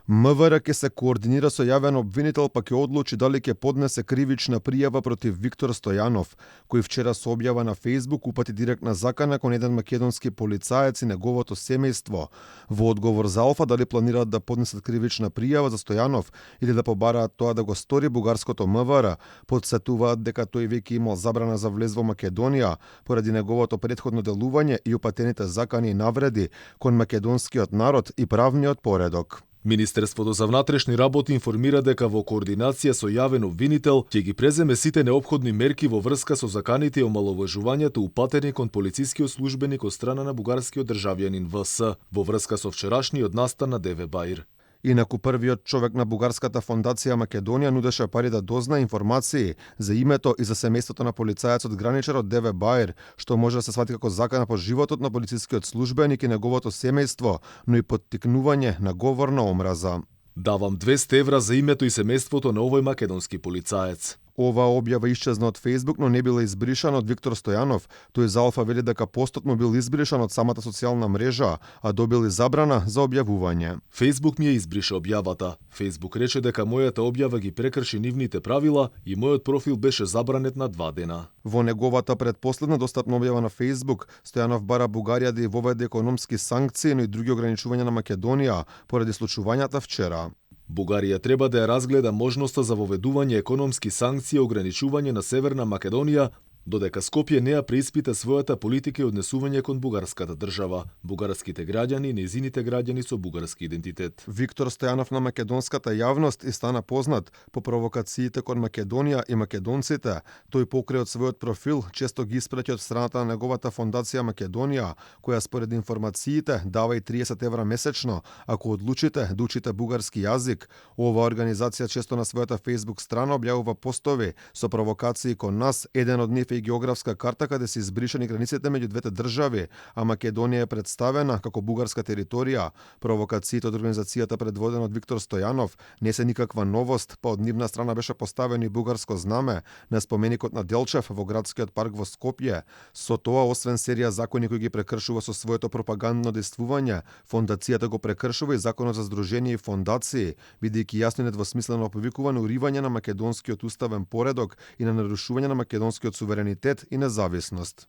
МВР ќе се координира со јавен обвинител, па ќе одлучи дали ќе поднесе кривична пријава против Виктор Стојанов, кој вчера со објава на Facebook упати директна закана кон еден македонски полицаец и неговото семејство. Во одговор за Алфа дали планираат да поднесат кривична пријава за Стојанов или да побараат тоа да го стори бугарското МВР, потсетуваат дека тој веќе имал забрана за влез во Македонија поради неговото претходно делување и упатените закани и навреди кон македонскиот народ и правниот поредок. Министерството за внатрешни работи информира дека во координација со јавен обвинител ќе ги преземе сите неопходни мерки во врска со заканите и омаловажувањето упатени кон полицискиот службеник од страна на бугарскиот државјанин ВС во врска со вчерашниот настан на ДВ Баир. Инаку првиот човек на бугарската фондација Македонија нудеше пари да дозна информации за името и за семејството на полицаецот граничар од ДВ Баир, што може да се свати како закана по животот на полицискиот службеник и неговото семејство, но и поттикнување на говор на омраза. Давам 200 евра за името и семејството на овој македонски полицаец. Оваа објава исчезна од Facebook, но не била избришана од Виктор Стојанов. Тој за Алфа вели дека постот му бил избришан од самата социјална мрежа, а добил и забрана за објавување. Facebook ми ја избриша објавата. Facebook рече дека мојата објава ги прекрши нивните правила и мојот профил беше забранет на 2 дена. Во неговата предпоследна достапна објава на Facebook, Стојанов бара Бугарија да ја воведе економски санкции, но и други ограничувања на Македонија поради случувањата вчера. Бугарија треба да ја разгледа можноста за воведување економски санкции и ограничување на Северна Македонија, додека Скопје не ја преиспита својата политика и однесување кон бугарската држава, бугарските граѓани и нејзините граѓани со бугарски идентитет. Виктор Стојанов на македонската јавност и стана познат по провокациите кон Македонија и македонците. Тој покрај од својот профил често ги испраќа од страната на неговата фондација Македонија, која според информациите дава и 30 евра месечно ако одлучите да учите бугарски јазик. Оваа организација често на својата Facebook страна објавува постови со провокации кон нас, еден од нив и географска карта каде се избришани границите меѓу двете држави, а Македонија е представена како бугарска територија. Провокациите од организацијата предводена од Виктор Стојанов не се никаква новост, па од нивна страна беше поставено и бугарско знаме на споменикот на Делчев во градскиот парк во Скопје. Со тоа, освен серија закони кои ги прекршува со своето пропагандно действување, фондацијата го прекршува и законот за здружение и фондации, бидејќи јасно и недвосмислено повикува на уривање на македонскиот уставен поредок и на нарушување на македонскиот суверенитет и независност.